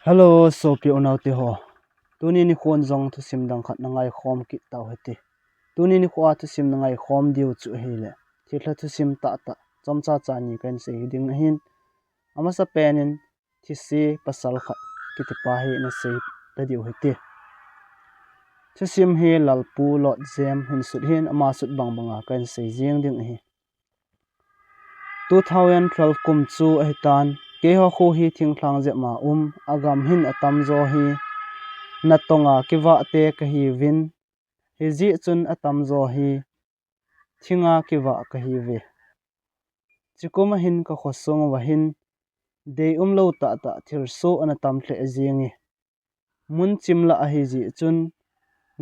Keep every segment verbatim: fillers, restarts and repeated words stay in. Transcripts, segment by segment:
Hello, sopi unaute ho. Tuni nikho jong thusim dang khat na ngaikhom kit tau hite. Tuni nikho a thusim na ngaikhom diu chu ahile, thilha thusim tahtah, chomcha cha ni kahin sei ding ahin. Amasa penin, thise pasal khat kitipa hi na sei ta diu hite. Thusim hi Lalpu Lord Jem hin sut hin, ama sut bang banga kahin sei jing ding ahi. Two thousand twelve kum chu ahitan, keiho kho hi thinglhang jep ma um, agam hin atamjo hi natonga kivah te kahiuvin, hijeh chun atamjo hi thinga kivah kahiuve. Chukum a hin ka khosung uva hin deium lou tahtah thilsoh ana tam lheh jinge. Mun chim lah ahi jeh chun,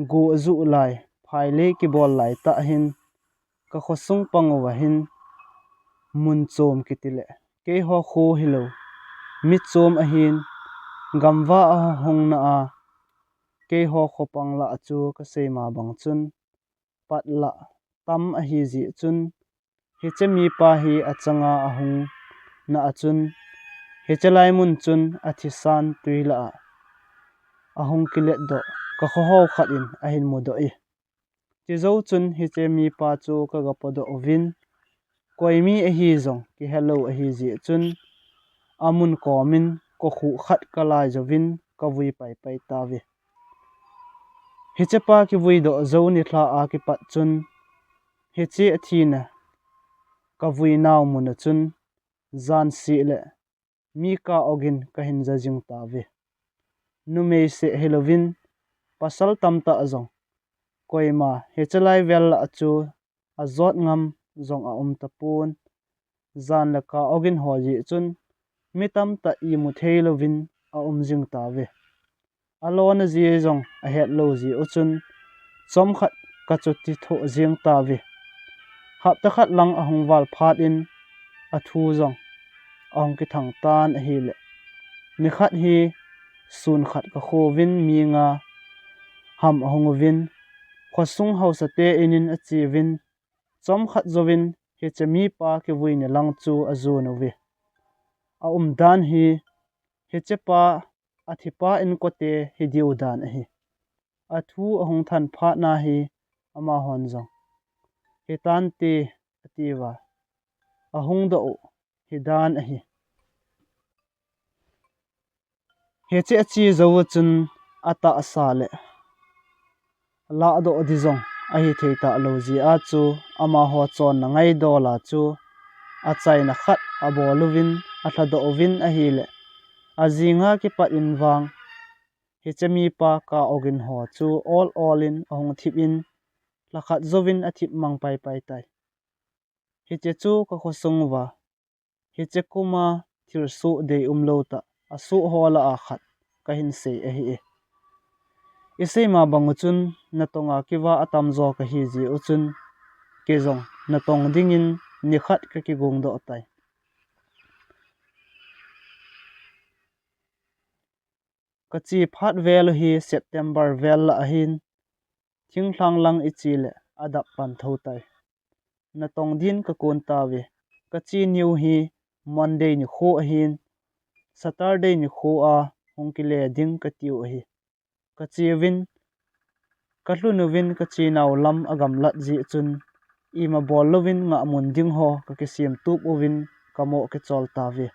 go ajuh lai, phailei kibol lai tah hin, ka khosung pang uva hin, mun chom kiti le, keiho kho hilou, mi chom ahin, gamvah a hung na a, keiho kho pang lah a chu ka sei ma bang chun, pat lah tam ahi jeh chun, hiche mipa hi achanga ahung na a chun, hiche lai mun chun athisan tui lah a ahung kilet doh, ka kho ho khat in ahin mudoh e. Chujou chun hiche mipa chu ka ga podoh uvin, koi mi ahi jong kihelou ahi jeh chun, amun komin kokhuh khat ka lai jouvin ka vui pai pai tauve. Hiche pa kivui doh jou nilhah a kipat chun, hiche athina ka vui nau mun a chun, jan seh le mi kah ogin ka hin ja jing tauve. Numei seh hilouvin, pasal tamtah jong, koima hiche lai vel lah a chu ajot ngam jong aum tapon. Jan le kah ogin ho jeh chun, mi tamtah imu thei louvin aum jing tauve. Alona jeh jong ahet lou jeh u chun, chomkhat ka chuti thoh jing tauve. Hapta khat lang ahung val phat in, athu jong ahung kithang tan ahile, nikhat hi sun khat ka kho uvin mi nga ham ahung uvin, khosung haosa te in in ache uvin, chomkhat jouvin hiche mipa kivui ni lang chu ajon uve. Aumdan hi, hiche pa athipa inkote hidiu dan ahi. Athu ahung than phat na hi, amahon jong, hitante atiuva, ahung doh u hidan ahi. Hiche ache jou a chun atahsa le lahdoh di jong ahithei talou jeh a chu, amaho chonna ngaidol a chu achaina khat abol uvin, alhadoh uvin ahile, ajing a kipat in vang, hiche mipa kah ogin ho chu ol ol in ahung thip in, lhakhat jouvin athip mang pai pai tai. Hiche chu ka khosung uva, hiche kuma thilsoh deium lou tah asoh ho lah a khat ka hin sei ahi e. Isei ma bang u chun, natonga kivah atamjo kahi jeh u chun, kei jong natong dingin nikhat ka kigong doh tai. Ka che phat vel u hi September vel lah ahin, thinglhang lang i che le adap pan tho tai. Natong din ka kon tauve. Ka che niu hi Monday nikho ahin, Saturday nikho a hung kile ding ka tiu ahi. Ka che uvin, ka lhun uvin ka chenau lam agamlat jeh chun, ima bol louvin ngahmun ding ho ka kisem tup uvin ka moh kichol tauve.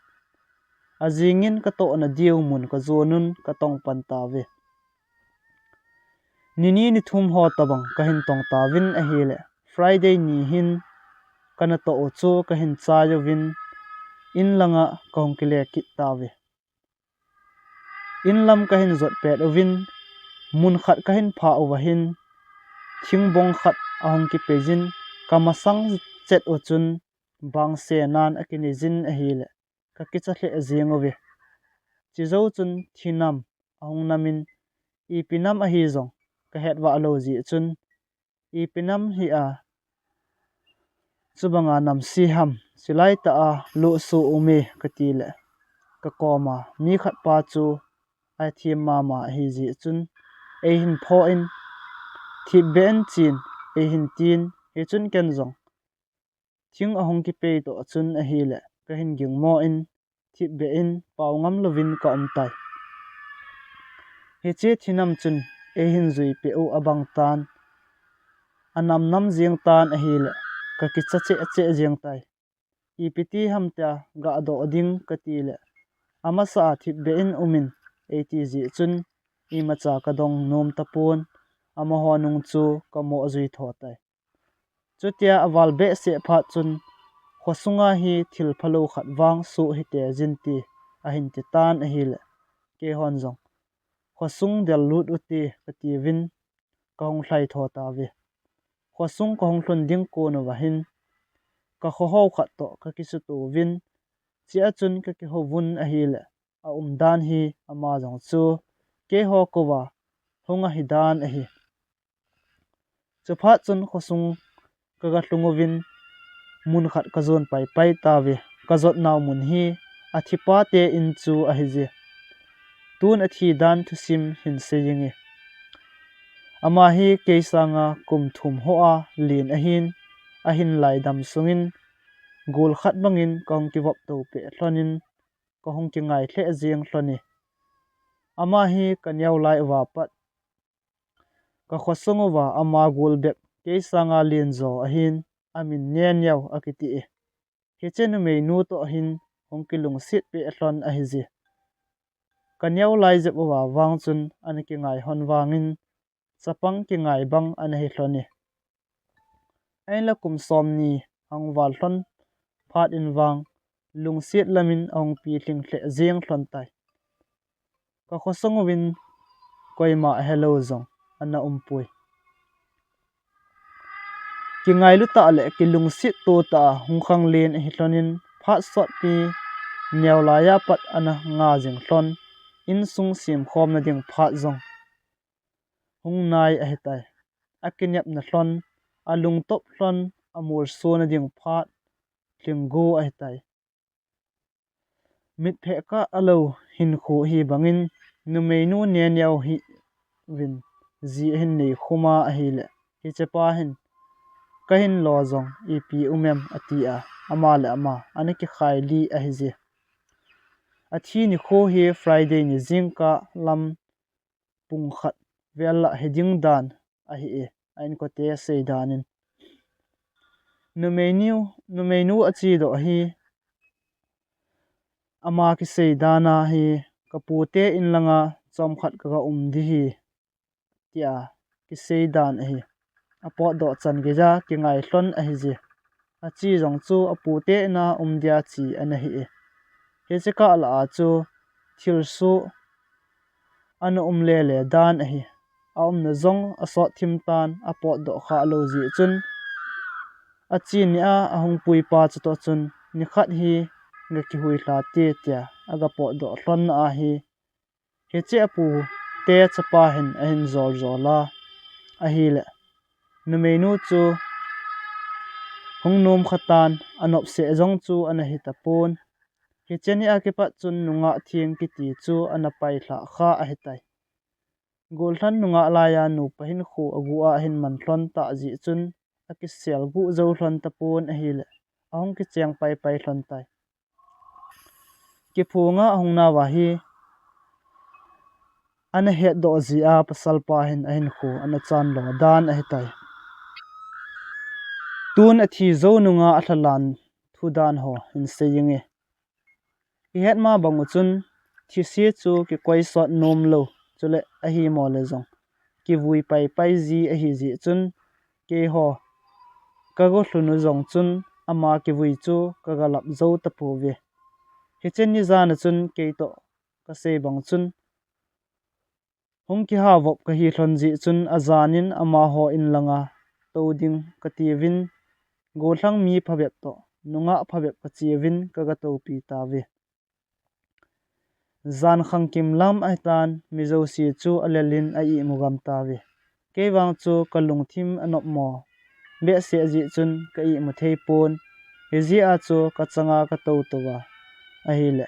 Ajing in ka tohna diu mun ka jon un ka tong pan tauve. Nini nithum ho tabang ka hin tong tauvin ahile, Friday ni hin ka natoh u chu ka hin chai uvin, in langa ka hung kile kit tauve. In lam ka hin jot pet uvin, mun khat ka hin phah uva hin, thingbong khat ahung kipei jin, ka masang chet u chun, bangse nan akinei jin ahile, ka kicha lheh jeng uve. Chujou chun thinam ahung nam in, ipi nam ahi jong ka het vah lou jeh chun, ipi nam hia, chubanga nam si ham, silai tah a lohsuh um e ka ti le, ka koma mi khat pa chu athem mama ahi jeh chun, ei hin phoh in, thipbeh in chen, ei hin tin, hichun ken jong thing ahung kipei toh chun ahile, ka hin gingmo in, thipbeh in pao ngam louvin ka um tai. Hiche thinam chun eihin juipeh u abang tan, anamnam jeng tan ahile, kakicha cheh cheh jeng tai. Ipi ti ham tia gahdoh ding kati le, amasa a thipbeh in umin eiti jeh chun imacha kadong nom tapon, amaho nung chu kamoh jui tho tai. Chutia aval behseh phat chun, khosunga hi thil phalou khat vang soh hite jin ti ahin ti tan ahile, keihon jong, khosung del lut ute katiuvin, kahung lhai tho tauve. Khosung kahung lhun ding kon uva hin, kakhohou khat toh kakisuto uvin, chea chun kakihou vun ahile, aumdan hi ama jong chu keiho kouva hung ahidan ahi. Chuphat chun khosung kaga lhung uvin, mun khat kajon paipai tauve. Kajotnau mun hi athipate in chu ahije. Tun athidan thusim hin sei inge. Ama hi kei sanga kum thum hoa len ahin, ahin laidam sungin gol khat bangin kahung kivop to peh lhonin, kahung kingai lheh jeng lhone. Ama hi kaneo lai uva pat, kakhosung uva ama gol bep kei sanga lenjo ahin, amin Neneo akiti e. Hiche numeinu toh hin hung kilungset peh lhon ahije. Kaneo lai jep uva vang chun ana kingai lhon vangin, chapang kingai bang ana hi lhone. Ahinla kum somni ahung val lhon phat in vang, lungset lamin ahung pilhing lheh jeng lhon tai. Kakhosung uvin koima ahelou jong ana umpoi. Kingailu tah le kilungset to tah a hung khanglen ahi lhonin, phat sotpi neolaiya pat ana nga jing lhon, insung semkhomna ding phat jong hung nai ahitai. Akinepna lhon, alungtop lhon, amolsona ding phat lhinggu ahitai. Mitpheh kah lou hinkho hi bangin, numeinu Neneo hiuvin ji ahin neikhum a ahile, hichepa hin, kahin lo jong ipi um em atia, ama le ama ana kikhaili ahije. Athi nikho hi Friday ni jingkah lam pung khat vel lah hiding dan ahi e, a inkote seidan in. Numeinu, numeinu achedoh hi ama kiseidan ahi, kapute in langa chomkhat kaga um ding ahi, tia kiseidan ahi. Apotdoh chan geija kingai lhon ahije. Ache jong chu apute ina um dia che ana hi e. Hiche kah lah a chu thilsoh ana um lele dan ahi. Aumna jong asot thim tan, apotdoh khalou jeh chun, ache nia ahung puipa chutoh chun, nikhat hi gakihui lha te tia aga potdoh lhonna ahi. Hiche apute chapa hin ahin joljol a ahile, numeinu chu hung nomkha tan, anopsah jong chu ana hitapon. Hiche nia kipat chun nungah theng kiti chu ana pailhah kha ahitai. Gollhang nungah laiya nupa hinkho agu a ahin man lhon tah jeh chun, akiselguh jou lhon tapon ahile, ahung kicheng paipai lhon tai. Kiphunga ahung nauva hi, ana hetdoh jeh a pasalpa hin ahinkho ana chanlo dan ahitai. Tun athi jou nunga alhalan thudan ho hin sei inge. Ihet ma bang u chun, thise chu kikoisot nomlou, chule ahimo le jong kivui paipai ji ahijeh chun, keiho kaga lhun u jong chun, ama kivui chu kaga lap jou tapouve. Hiche ni jan a chun keitoh kasei bang chun, hung kihavop kahi lhon jeh chun, ajan in amaho in langa tou ding katiuvin, gollhang mi phabep toh nungah phabep kacheuvin kaga toupi tauve. Jan khangkim lam ahitan, mi jouse chu alel in a-ihmu gam tauve. Keivang chu kalungthim anopmo behseh jeh chun ka-ihmu theipon, hijeh a chu kachanga katou touva ahile,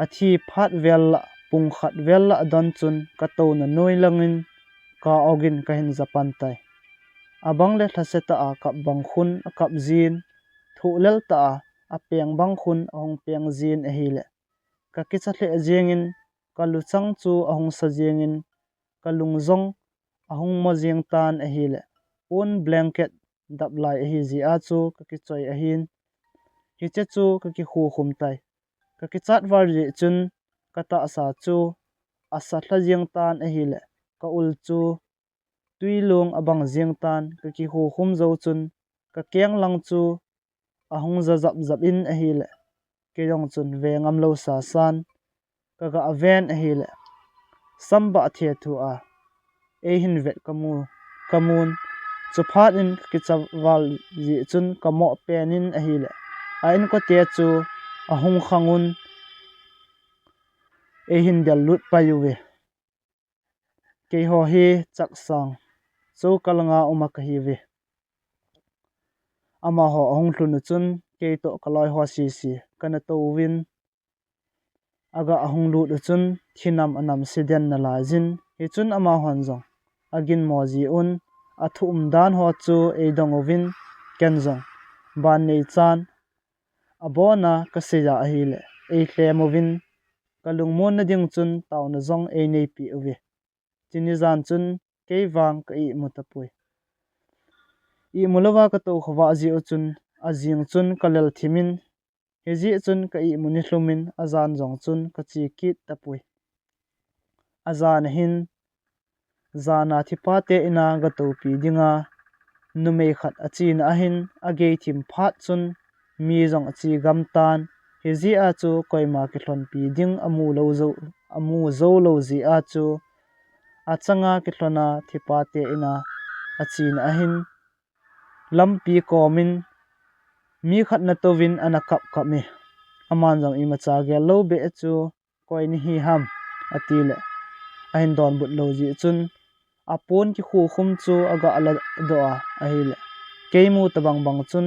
athi phat vel lah, pung khat vel lah don chun katouna noi langin ka-ogin kahin japan tai. Abang le lhase tah a kap bang khun akap jin, thohlel tah a apeng bang khun ahung peng jin ahile, kakicha lheh jengin kaluchang chu ahung sa jengin, kalung jong ahung mo jeng tan ahile, pon blanket dap lai ahi jeh a chu kakichoi ahin. Hiche chu kakikhukhum tai. Kakichat val jeh chun katahsa chu asa lha jeng tan ahile, ka ul chu tuilung abang jeng tan. Kakikhukhum jou chun kakeng lang chu ahung ja japjap in ahile, kei jong chun ve ngam lou sasan kaga ven ahile, sambah thethu a eihin vet kamu, kamun. Chuphat in kakicha val jeh chun kamo pen in ahile, a inkote chu ahung khang un eihin del lut pai uve. Keiho hi Chaksang Chokal nga uma kahiuve. Amaho ahung lhun u chun keitoh kaloiho sese kana touvin, aga ahung lut u chun thinam anamse den nalaijin, hichun amahon jong aginmo jiuvin, athu umdan ho chu eidong uvin, ken jong ban neichan abona kaseiya ahile, eilhem uvin, kalungmonna ding chun taona jong eineipeh uve. Chuni jan chun kei vang ka imu tapoi. Imu louva katou khovah jeh u chun, ajing chun kalel thimin, hijeh chun ka imu nilhumin, ajan jong chun kache kit tapoi. Ajan ahin, jana thipate ina gatopi dinga numei khat achena ahin, agei thim phat chun mi jong ache gam tan. Hijeh a chu koima kilhonpi ding amu lou jou, amu jou lou jeh a chu achanga kilhona thipate ina achena ahin, lampi komin mi khat natouvin ana kapkap e. Aman jong imacha gel lou beh chu, koi nahi ham, atile, ahin donbut lou jeh chun apon kikhukhum chu aga ladoh a ahile, keimu tobang bang chun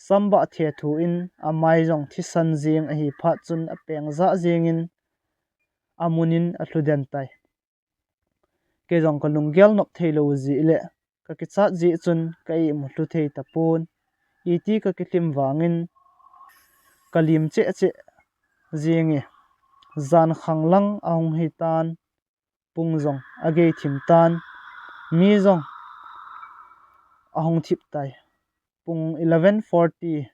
sambah thethu in amai jong thisan jeng ahi phat chun apeng jah jengin amun in alhu den tai. Kei jong kalunggel nop theilou jeh le, kakichat jeh chun ka imu lhu thei tapon. Iti kakilhim vangin kalim cheh cheh jenge. Jan khang lang ahung hitan, pung jong agei thim tan, mi jong ahung thip tai. Pung eleven forty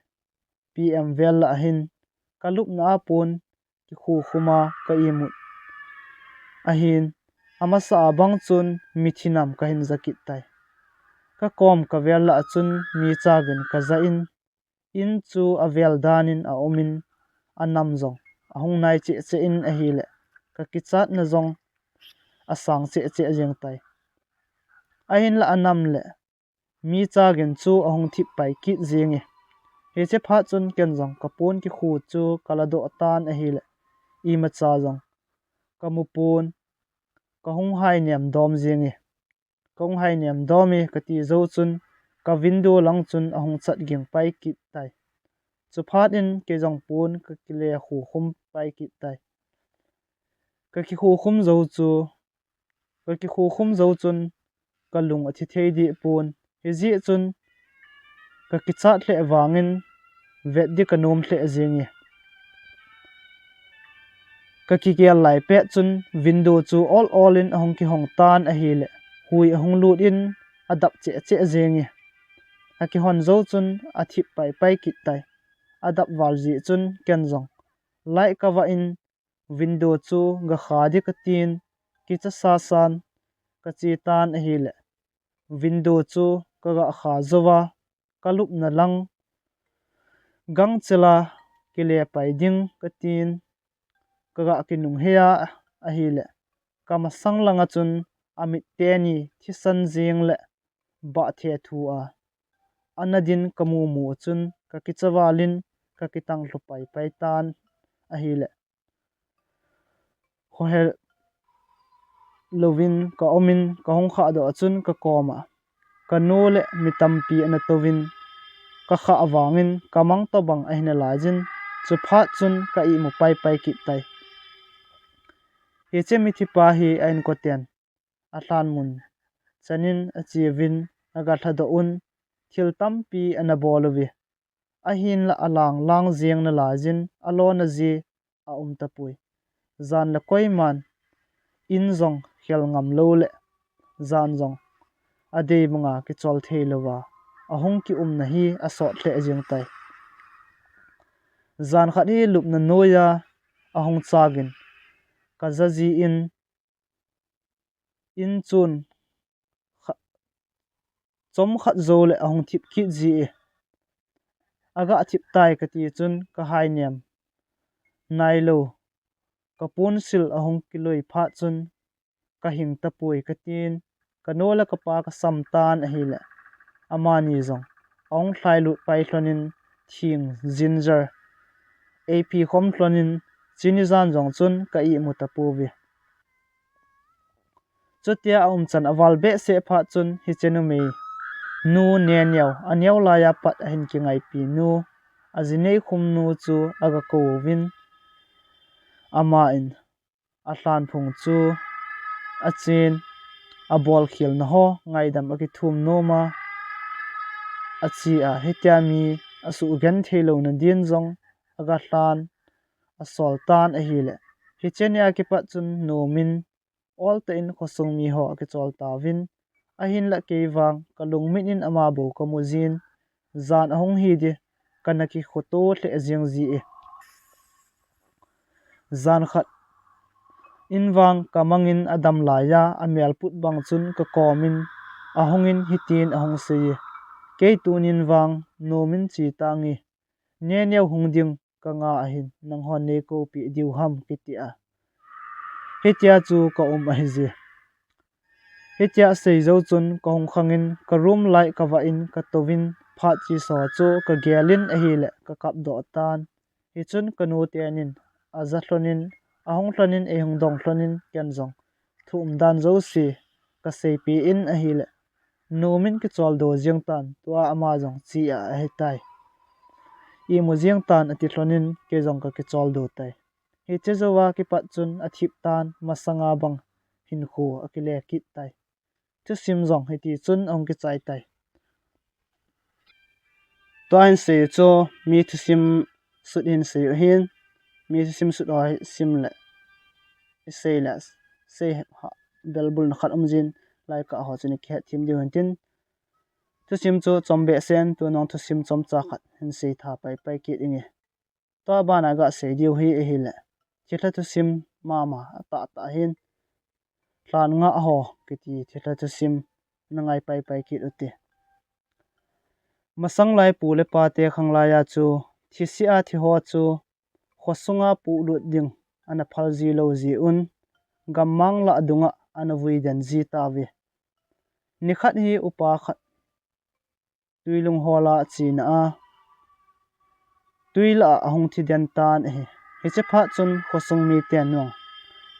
P M vel lah ahin, kalupna a pon kikhukhum a ka imut ahin, amasa a bang chun mithi nam kahin ja kit tai. Kakom kavel lah a chun mi chagin kaja in, in chu avel dan in aumin, anam jong ahung nai cheh cheh in ahile, kakichatna jong asang cheh cheh jeng tai. Ahinlah anam le mi chagin chu ahung thip pai kit jenge. Hiche phat chun ken jong kapon kikhu chu kaladoh tan ahile, imacha jong kamu pon, kahung hainem dom jenge. Kahung hainem dom e kati jou chun ka window lang chun ahung chat ging pai kit tai. Chuphat in kei jong pon kakile khukhum pai kit tai. Kakikhukhum jou chu, kakikhukhum jou chun kalung athi thei deh pon. Hijeh chun kakichat lheh vangin vet ding kanom lheh jenge. Kakigel lai pet chun window chu ol ol in ahung kihong tan ahile, hui ahung lut in adap cheh cheh jenge. Akihon jou chun athip pai pai kit tai. Adap val jeh chun ken jong light kavah in window chu gakha ding katin, kicha sasan kache tan ahile, window chu kaga kha jouva, kalupna lang gangchela kile pai ding katin, kaga kinunghei a ahile, kamasang langa chun amit teni thisan jeng le bah thethu a ana din kamu mu chun kakicha val in kakitang lhu pai pai tan ahile, khohe louvin kaumin kahung khah doh a chun kakoma kanu le mi tampi ana touvin kakhah vangin kamang tobang ahi nalaijin, chuphat chun ka imu pai pai kit tai. Hiche mithipa hi a inkoten alhan mun chanin acheuvin aga lhadoh un, thil tampi ana bol uve. Ahinlah alang lang jeng nalaijin alona ji aum tapoi. jan le koiman in jong khel ngam lou le jan jong adei banga kichol thei louva ahung kiumna hi asot lheh jeng tai. Jan khat hi lupna noiya ahung chagin kajaji in in chun kha- chomkhat jou le ahung thip kit ji e. Aga thip tai kati chun kahai nem nailou, kapunsil ahung kiloi phat chun kahing tapoi katin, kanu le kapa kasam tan ahile amani jong ahung lhailut pai lhonin thing, ginger, eipi khom lhonin chini jan jong chun ka imu tapouve. Chutia aumchan aval behseh phat chun hiche numei nu Neneo, aneo laiya pat ahin kingaipi nu, ajinei khum nu chu aga kouvin, aman alhanphung chu achen, abolkhelna ho ngaidam akithum noma, achea hitia mi asugenthei louna din jong aga lhan asol tan ahile, hiche nia kipat chun nomin oltah in khosung miho akichol tauvin, ahinla kei vang kalungmit in ama bou kamu jin, jan ahung hi di kana kikhoto lheh jeng ji e. Jan khat in vang kamangin adam laiya amelput bang chun kakomin ahungin hitin ahung sei e, kei tunin vang nomin che tange, Neneo hung ding kanga ahin nanghon neikoupeh diu ham, kitia hitia chu kaum ahije. Hitia asei jou chun kahung khangin ka room light kavah in katouvin phat chesa chu kagelin ahile kakapdoh tan. Hichun kanu tenin aja lhonin, ahung lhonin eihung dong lhonin ken jong thu umdan jouse kaseipeh in ahile nomin kicholdo jeng tan, tua ama jong chea ahitai. Imu jeng tan ati lhonin kei jong kakicholdo tai. Hiche jouva kipat chun athip tan, masanga bang hinkho akile kit tai. Thusim jong hiti chun ahung kichai tai. Tua hinsei chu mi thusim sut hinsei u hin, mi thusim sut ho hi sim le isei le sei ha belbulna khat umjin, lai kah ho chun ikihet them diu hintin, thusim chu chom behseh in tunung thusim chomcha khat hinsei tha paipai kit inge. Tua bana gasei diu hi ahile, thilha thusim mama atahtah hin, lhan ngah ho kiti thilha thusim nangai paipai kit ute. Masanglai pu le pate khanglaiya chu thisea thiho chu khosunga puhlut ding ana phalji lou jiuvin, gammang lah dunga ana vui den ji tauve. Nikhat hi upa khat twilung hola chena a twi lah a ahung thi den tan ahi. Hiche phat chun khosung miten jong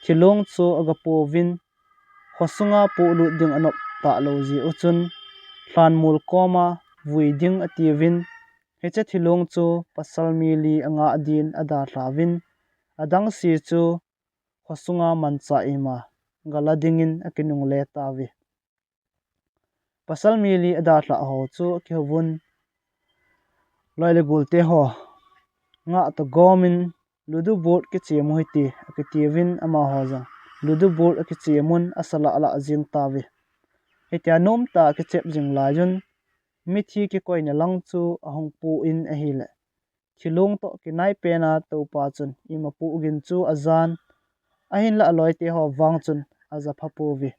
thilong chu agapouvin, khosunga puhlut ding anop talou jiu chun lhanmol koma vui ding atiuvin, hiche thilong chu pasal mi li angah din adalhauvin, adangse chu khosunga manchah ima gala dingin akinungle tauve. Pasal mi li adalhah ho chu akihouvun, loi le golte ho, ngah toh gomin ludu board kichem u hite, akitiuvin amaho jong ludu board akichem un asalah lah jeng tauve. Hitia nomtah a kichep jing laiyun, mithi kikoina lang chu ahung poh in ahile, thilong toh kinai pena toupa chun ima poh gin chu ajan, ahinla aloite ho vang chun ajapha pouve.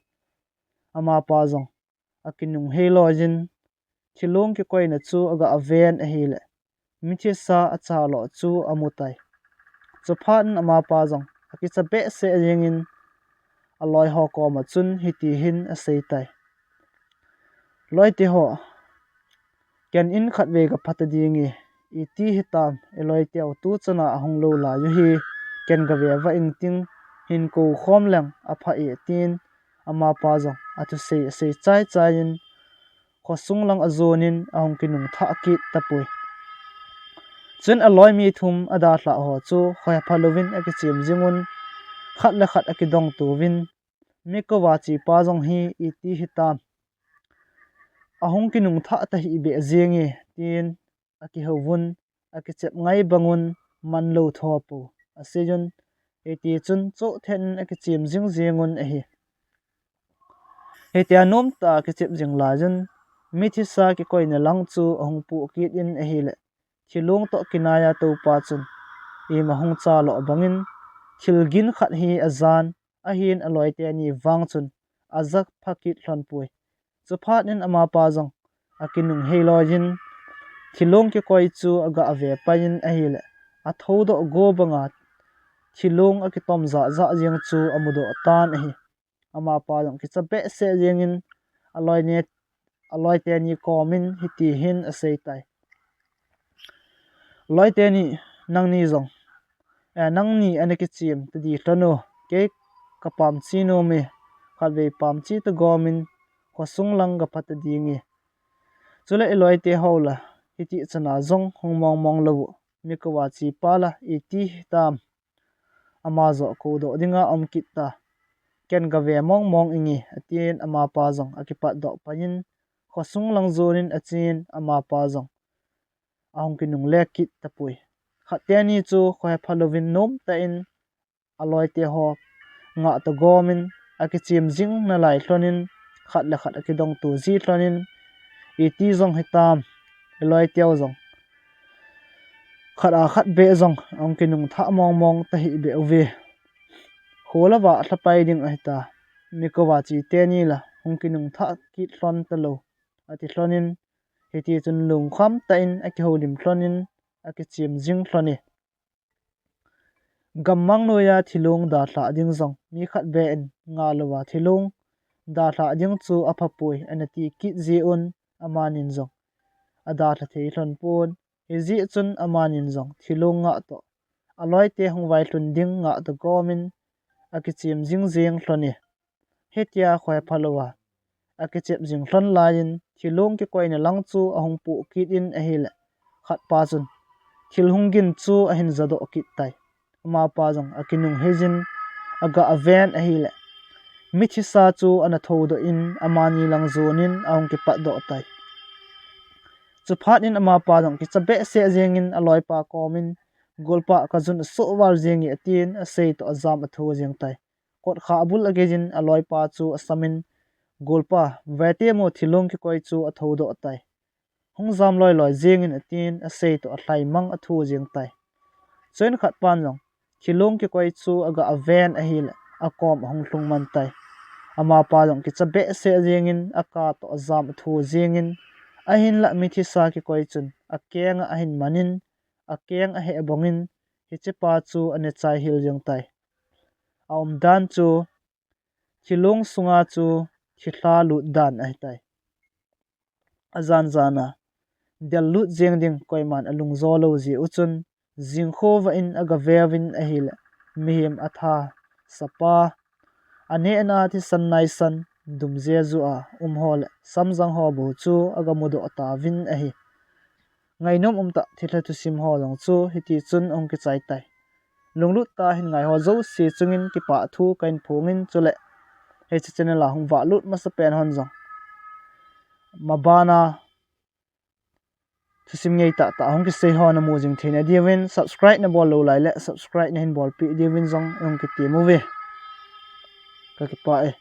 Amapa jong akinung heiloiyin, thilong kikoina chu aga aven ahile, mithisa achaloh chu amutai. Chuphat in amapa jong akicha behseh jengin, aloi ho koma chun hiti hin aseitai. Loite ho, ken in khatvei gaphata dinge, iti hitam, iloiteu tuchana ahung lou laiyu hi, ken gave vah inting, hinkho khom leng apha e, tin amapa jong athusei asei chaichai in, khosung lang ajonin ahung kinung thah kit tapoi. Chun aloi mi thum adalhah ho chu khohepha louvin akichem jingun, khat le khat akidongtouvin, mi kouva chepa jong hi iti hitam, ahung kinung thah tahih beh jenge, tin akihouvun, akichep ngai bangun, manlou thopou aseiyun, Hiti chun choh then in akichem jing jeng un ahi. Hitia nomtah a kichep jing lai un, mithisa kikoina lang chu ahung puh kit in ahile, thilong toh kinai a toupa chun ima hung cha lo bangin, thil gin khat hi ajan, ahin aloi teni vang chun aja pha kit lhon poi. Chuphat in amapa jong akinung hei loi in, thilong kikoi chu aga ve pai in ahile, athoudoh go banga thilong akitom jah jah jeng chu amudoh tan ahi. Amapa jong kicha behseh jeng in aloi ne, aloi teni kom in hiti hin asei tai. Loi teni, nangni jong, eh, nangni ana kichem tadi lhon o, kei kapam chi nom e, khatvei pam chi ta gom in, khosung lang ga pha ta ding e. Chule iloi te ho la, hiti chana jong hung mong mong lou u, mi kova chi pa la, iti hitam. Ama joh koudoh dinga aum kit ta. Ken ga ve mong mong inge, atin amapa jong akipat doh pai in, khosung lang jon in achen amapa jong ahung kinung le kit tapoi. Khat teni chu khohepha louvin nomtah in aloi te ho ngah ta gom in akichem jing nalai lhon in, khat le khat akidong to ji lhon in, iti jong hitam, iloi teu jong khat a khat beh jong ahung kinung thah mong mong ta hih beh uve. Kho louva lhapai ding ahita, mi kova chi teni la hung kinung thah kit lhon talou, ati lhon in, hiti chun lungkham tah in akihoulim lhon in akichem jing lhon e. Gammang noiya thilong dalhah ding jong mi khat beh in ngah louva thilong dalhah ding chu apha poi, ana ti kit ji un, amanin jong adalha thei lhon pon. Hijeh chun amanin jong thilong ngah toh aloi te hung vailhun ding ngah ta gom in akichem jing jeng lhon e. Hitia khohepha louva akichep jing lhon lai in, thilong kikoina lang chu ahung puh kit in ahile, khat pa chun thil hung gin chu ahin jadoh kit tai. Amapa jong akinung hei jin aga ven ahile, mithisa chu ana thoudoh in amani lang jon in ahung kipat doh tai. Chuphat in amapa jong kicha behseh jeng in aloi pa kom in, "Golpa, ka jun asoh val jeng e," atin asei toh ajam athu jeng tai. Kotkha abul agei jin aloi pa chu asam in, "Golpa, vete mo, thilong kikoi chu athoudoh tai. Hung jam loi loi jeng in," atin asei toh alhaimang athu jeng tai. Chuin khat pan jong thilong kikoi chu aga ven ahile, akom ahung lhung man tai. Amapa jong kicha behseh jeng in aka toh ajam athu jeng in, ahinlah mithisa kikoi chun akeng a ahin man in, akeng aheh bong in, hiche pa chu ana chai hel jeng tai. Aumdan chu thilong sunga chu thilha lut dan ahitai. Ajan jan a del lut jeng ding koiman alung jo lou jeh u chun, jingkhovah in aga veuvin ahile, mihem atha sapa, aneh na thisan naisan, dum jeju a um ho le samjang ho bou chu aga mudoh tauvin ahi. Ngainom umtah thilha thusim ho jong chu hiti chun ahung kichai tai. Lunglut tah a hin ngai ho jouse chungin kipah thu kahin phong in, chule hiche channel a hung vahlut masapen hon jong maban a thusim ngeitah tah hung kisei ho namu jing theina diuvin, subscribe nabol lou lai le subscribe nahin bolpeh diuvin jong hung kitem uve. Kakipah e.